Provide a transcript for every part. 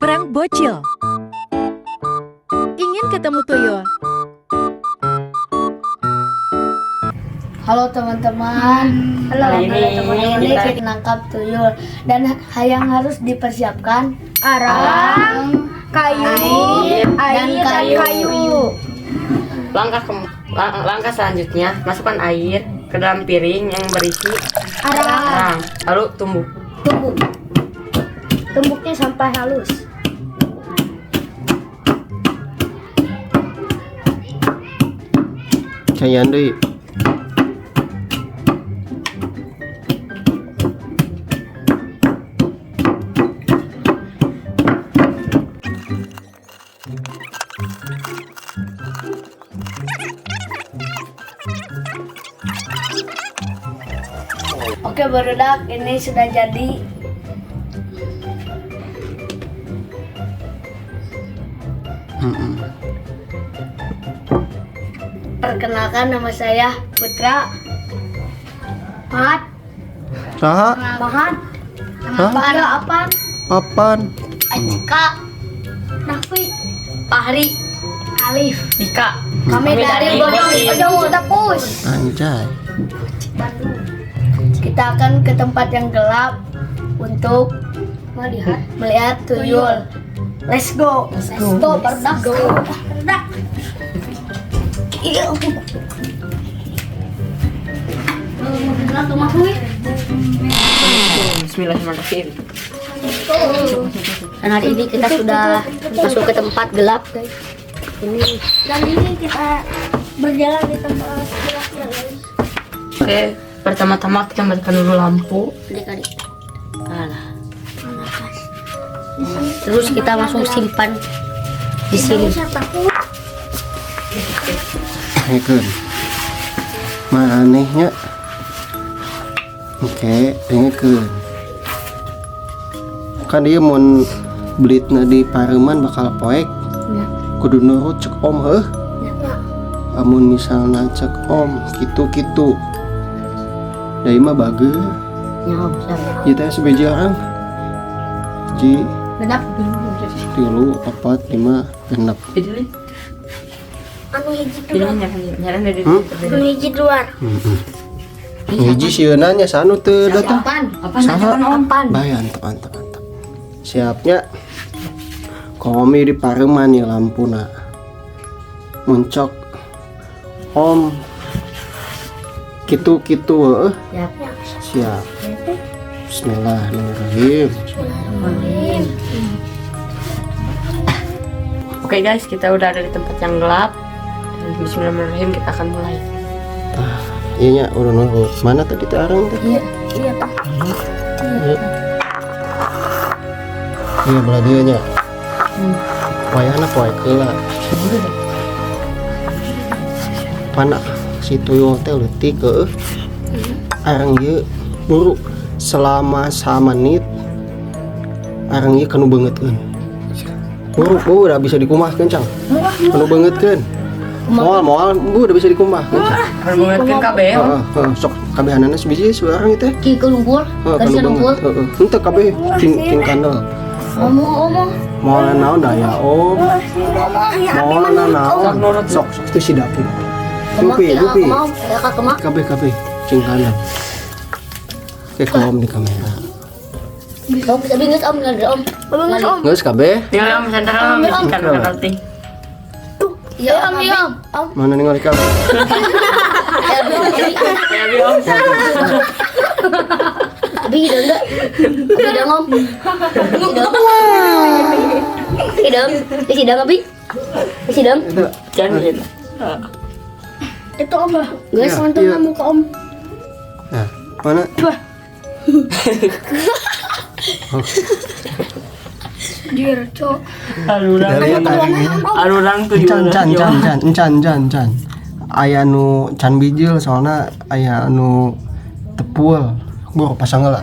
Perang bocil. Ingin ketemu tuyul. Halo teman-teman. Halo. Halo teman-teman. Ini Kita kita nangkap tuyul dan yang harus dipersiapkan arang, kayu, air, air, dan dan kayu. kayu. Langkah selanjutnya, masukkan air ke dalam piring yang berisi Arang. arang, lalu tumbuk. Tumbuk. Tumbuknya sampai halus. Cayan deui. Oke barudak, ini sudah jadi. Perkenalkan, nama saya Putra. Mahat. Saha? Mahat. Hah? Apa? Apa? Papan. Acika. Nafi. Fahri. Alif. Dika. Kami dari Bocil. Bojong Citepus. Anjay. Bandung. Kita akan ke tempat yang gelap untuk melihat tuyul. Let's go. Let's go. Let's go. Barudak. Iya. Bismillahirrahmanirrahim. Dan hari ini kita sudah masuk ke tempat gelap, guys. Ini Dan ini kita berjalan di tempat gelap ya, guys. Oke, pertama-tama kita matikan dulu lampu. adik-adik. Alah. Terus kita langsung simpan di sini. Saya takut. Dengekeun. Manehnya. Oke, dengekeun. Kan dia mun belitna di pareman bakal poek. Kudu nurut cek om heuh. Amun misalna cek om kitu-kitu. Da ieu mah bager. Ya, Om, siap. Ieu teh sebiji orang. Ji, Genap. 3, 4, 5, 6. Jadi, Anu hiji jadi nyaran dari Hmm? Anu hiji luar. Hiji sieuna nya sanu teu datang. Apaan? Apa Saha? Apaan? Bae, antep antep antep. Siapnya. Komi di pareman ya lampuna. Muncok om kitu-kitu heuh. Siap. Siap. Bismillahirrahmanirrahim. Oke guys, kita udah ada di tempat yang gelap. Dan bismillahirrahmanirrahim, kita akan mulai. Tah, iya nya udah nurut. Mana tadi teh arang teh? Iya. Iya, Pak. Iya. Iya belah dieu nya. Wayahna poek heula. Pana si tuyul teh leutik heueuh. Arang ieu buru selama samenit arang ieu kanu beungeutkeun. Buru, bu, udah bisa dikumahkeun, Cang. Kanu beungeutkeun. Moal, moal, bu, udah bisa dikumbahkeun, Cang. Kalau kabeh, Om. Heeh, heeh, sok kabehanana sebiji seorang itu teh. Ki ke lumpur, Heeh, garis kanu lumpur. beungeut. Heeh. Henteu kabeh cing cing kandel. Omong-omong. Moal naon da ya, Om. Moal naon. Sok sok teu si dapur. Lupi, lupi. Kemau, ya kak kemau. Kabeh kabeh cing kandel. Oke, kom di kamera. Om, tapi nggak om, nggak ada om. Bagus, Om. Geus kabeh. Tinggal Om center Om, ikan penalti. Iya om, iya om. Om, Mana ningali kamu? ya Abi, Ya, Abi, Om. Abi hidung enggak? Abi hidung om. Hidung. Hidung, hidung Abi. Hidung. Itu. Jangan gitu. Itu Om. Guys, Iya, Untuk iya. muka Om. Nah, mana? Jir, cok. Alurang, Kita lihat arangnya. alurang tuh Can can can can can can can. Aya nu can bijil soalna aya nu tepul. Buru pasang heula.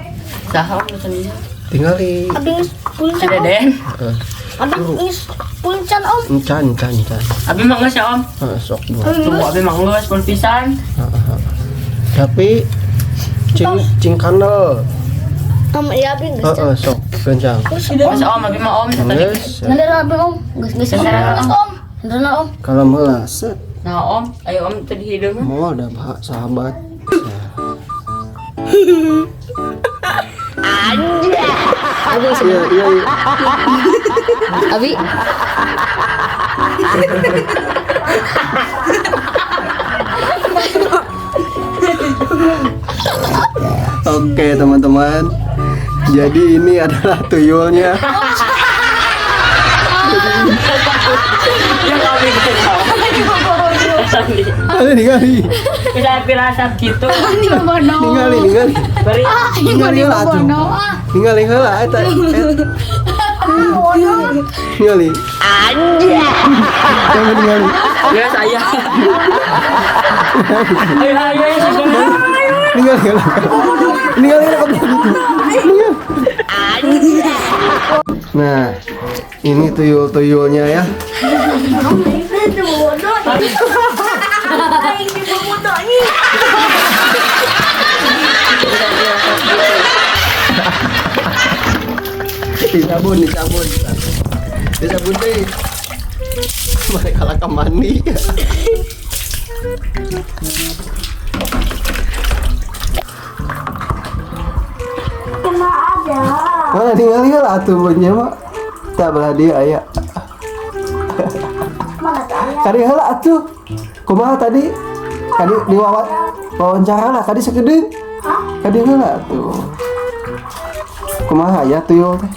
Saha Om can bijil? Tingali. Abi geus Si puncan, Om. Deden. Heeh. Abi geus puncan, Om. Can can can. Abi mah geus ya Om. Heeh, sok buru. Tunggu Abi mah geus pun pisan. Heeh, heeh. Tapi cing cing kandel. Om, iya abi geus. Heeh, sok gancang. Mas Om, abi mah Om tadi. Geus. Bener abi, Om. Geus geus Bener, Om. Om. Bener, Om. Kalau heula set. Nah Om, ayo Om tadi hidung. Moal da sahabat. Abi. Iya. Abi. Oke teman-teman, jadi ini adalah tuyulnya. Ya kami gitu. Ada ningali, Bisa pirasat gitu. ningali, ningali, Beri ningali heula atuh. Ningali heula eta. Ningali. Jangan ningali. Ya saya. Ayo ayo ayo sudah. Ningali heula. Ningali heula gitu. Ningali. Nah, ini tuyul-tuyulnya ya. Itu bodoh. Ini bodoh nih. Disabun, disabun. Disabun deh. Mereka lah mandi. Kena ada. Mana ningali heula atuh nya mah. Tak belah dia aya. Mana tanya? Kadi heula atuh. Kumaha tadi? Kadi diwawan wawancara lah kadi sakedeung. Kadi heula atuh. Kumaha ya tuyul teh?